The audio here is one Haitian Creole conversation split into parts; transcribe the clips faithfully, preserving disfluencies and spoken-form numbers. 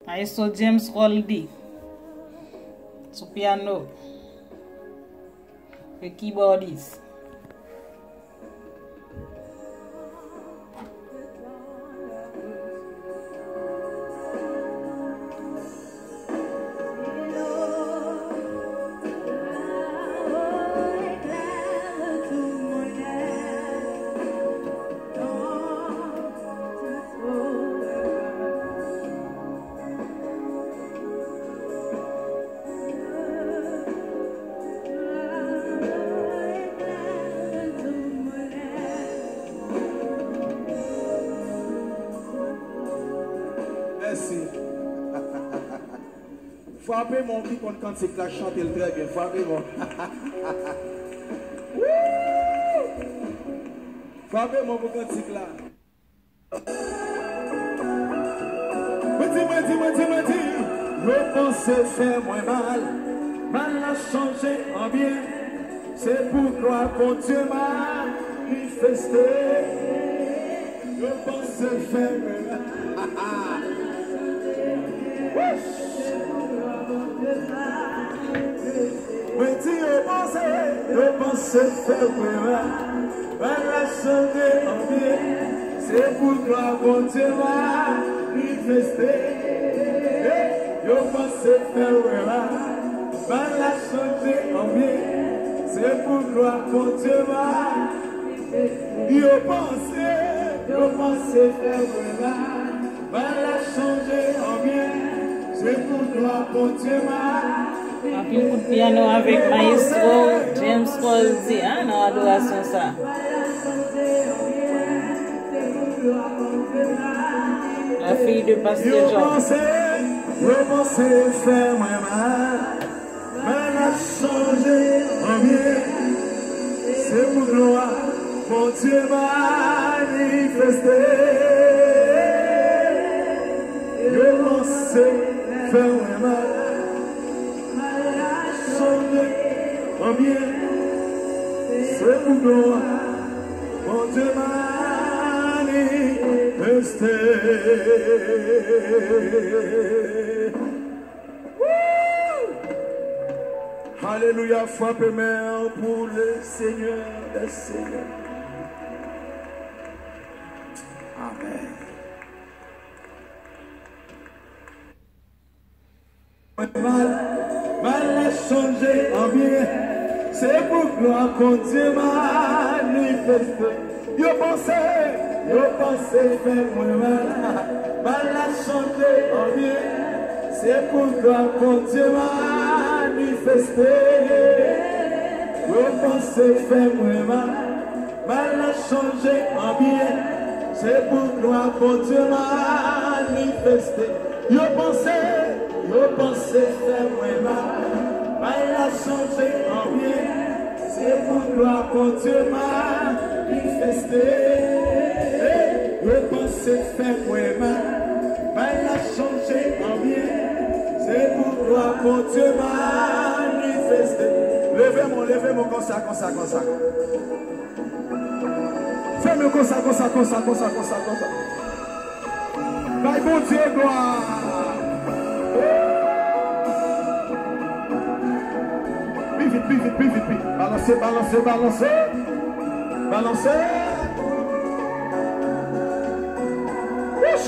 Maestro James Roldy sou piano, le keyboardist. Mèsi. Frape men w ki konn kantik la, chante l trè byen. Frape men w. Woo! Frape men w pou kantik la. Mwen di, mwen di, mwen di, mwen di, yo panse fè mwen mal. Mal la chanje an byen. Se pou glwa Bondye manifeste. Yo panse fè mwen mal. Wouch! Mwen di yo panse, yo panse fè mwen mal. Mal la chanje an byen, se pou glwa Bondye manifeste. Hey, yo panse fè mwen mal. Mal la chanje an byen, se pou glwa Bondye manifeste. Yo panse, yo panse fè mwen mal. Mal la chanje an byen, se pou glwa Bondye manifeste. Anpil kout pyano avèk maestro James Roldy, hein, nan adorasyon sa. La fille de Pasteur Georges. Yo panse, yo panse fè mwen mal. Mal la chanje an byen. Se pou glwa Bondye manifeste. Yo panse fè mwen mal. Mal la chanje an byen. Se pou glwa Bondye manifeste. Woo! Alelouya, frape men w pou le Seigneur des Seigneurs. Amen. Mal, mal la chanje an byen. Se pou glwa Bondye manifeste. Yo panse, yo panse fè mwen mal. Mal la chanje an byen. Se pou glwa Bondye manifeste. Yo panse fè mwen mal. Mal la chanje an byen. Se pou glwa Bondye manifeste. Yo panse, yo panse fè mwen mal. Mal la chanje an byen. Se pou glwa Bondye manifeste. Hey, yo panse fè mwen mal. Mal la chanje an byen. Se pou glwa Bondye manifeste. Leve men w, leve men w konsa, konsa, konsa. Fè men konsa, konsa, konsa, konsa, konsa, konsa. Bay Bondye glwa. Pi vit, pi vit, pi vit, pi. Balanse, balanse, balanse. Balanse. Wouch!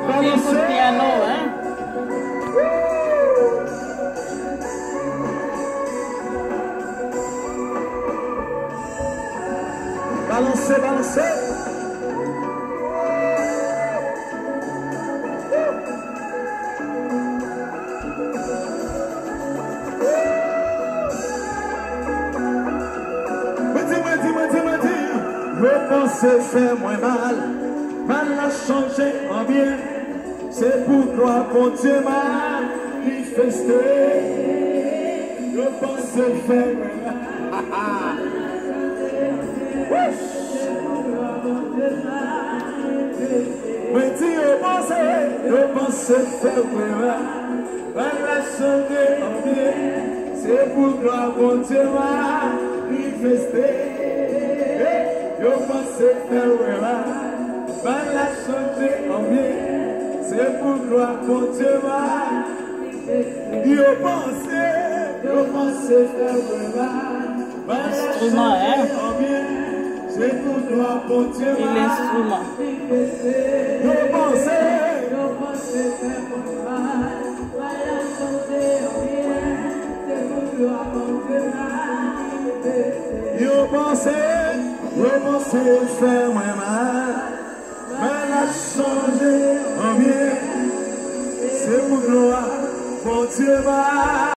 Anpil kout pyano, hein? Balanse, balanse. Mwen di, mwen di, mwen di, mwen di, yo panse fè mwen mal. Mal la chanje an byen. Se pou glwa Bondye manifeste. Yo panse fè mwen mal. Wouch! Mwen di yo panse, yo panse fè mwen mal. Mal la chanje an byen. Se pou glwa Bondye manifeste. Hey, yo panse fè mwen mal. Malad chanje anbyen, se pou glwa Bondye bay. Yo panse, yo panse fè mwen mal. Malad chanje anbyen, se pou glwa Bondye bay. Yo panse, yo panse fè mwen mal. Malad chanje anbyen, se pou glwa Bondye bay. Yo panse, yo panse fè mwen mal. Malad chanje anbyen, se pou glwa Bondye bay.